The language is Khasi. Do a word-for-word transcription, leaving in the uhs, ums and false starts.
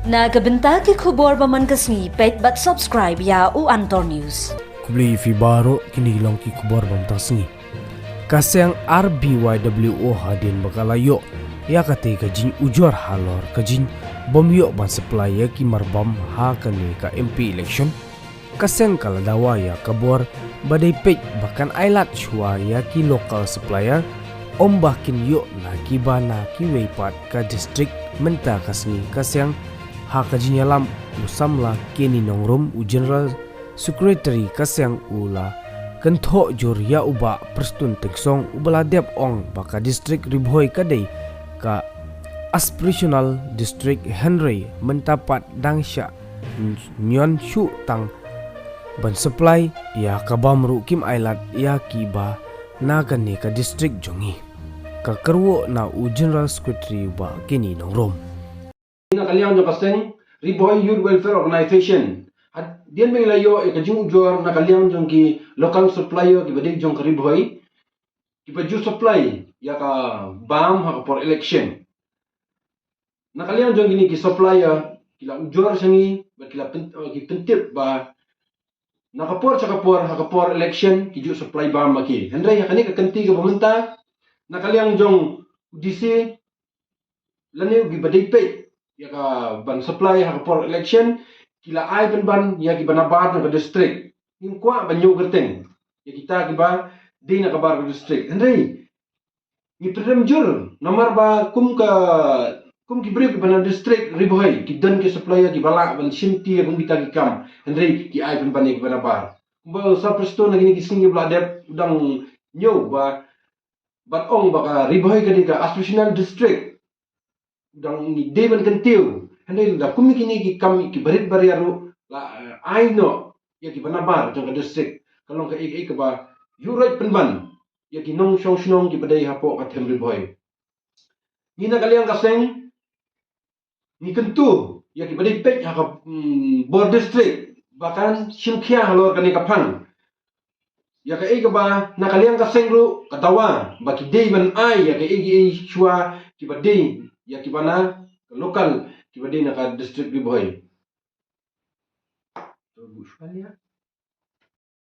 Na ka bynta ki khubor ba man ka sngi, peit bad subscribe ïa u Antor News. Khublei ïa phi baroh, kine ki long ki khubor ba man ka sngi. Ka seng R B Y W O hadien ba ka la ïoh ïa kata ka jingujor halor ka jingbym ïoh ban supply ïa ki marbam ha kane ka M P election, ka seng ka la dawa ïa ka bor ba dei peit ba kan ailad shuwa ïa ki local supplier, ym ba kin ïoh na kiba na kiwei pat ka district. Mynta ka sngi ka seng, ha ka jingïalam u samla Kenny Nongrum, u General Secretary ka seng, u la kynthoh jur ïa u Bah Prestone Tynsong, uba la dep ong ba ka district Ri Bhoi ka dei ka aspirational district, hynrei mynta pat dang shah ñion shuh tang ban supply ïa ka bam ruh kim ailad ïa kiba na kane ka district jong ngi. Ka kyrwoh na u General Secretary u Bah Kenny Nongrum. Na ka liang jong ka seng Ri Bhoi Youth Welfare Organization, hadien ba ngi la ïoh ïa ka jingujor na ka liang jong ki local supplier kiba dei jong ka Ri Bhoi, kiba ju supply ïa ka bam ha ka por election. Na ka liang jong kine ki supplier, ki la ujor sha ngi bad ki la pyn-, eh, ki pyntip ba na ka por sha ka por, ha ka por election, ki ju supply bam ma ki. Hynrei ha kane ka kynti kaba mynta, na ka liang jong D C lane kiba dei peit ïa ka ban supply ha ka por election, ki la ai pynban ïa kiba nabar na ka district. Ngim kwah ban ñiew kyrteng ïa kita kiba dei na ka bar ka district. Hynrei ngi pyrshang jur, namar ba kum ka, kum ki briew kiba na district Ri Bhoi, ki don ki supplier kiba lah ban shim ti ïa kum kita ki kam, hynrei ki ai pynban ïa kiba nabar. Kumba u Sir Prestone na kine ki sngi ba la dep u dang ñiew ba, bad ong ba ka Ri Bhoi ka dei ka aspirational district, u dang ngi dei ban kyntiew. Hynrei lada kum kine ki kam kiba rit ba riat ruh la, eh, ai noh ïa kiba nabar jong ka district, ka long kaei kaei kaba ïuhroit pynban ïa ki nongshong shnong kiba dei hapoh ka them Ri Bhoi. Ngi na ka liang ka seng, ngi kyntu ïa kiba dei peit ha ka, mm, bor district ba kan shim khia halor kane ka phang. Ïa kaei kaba na ka liang ka seng ruh ka dawa ba ki dei ban ai ïa kaei kaei shuwa kiba dei ïa kiba na ka local, kiba dei na ka district Ri Bhoi.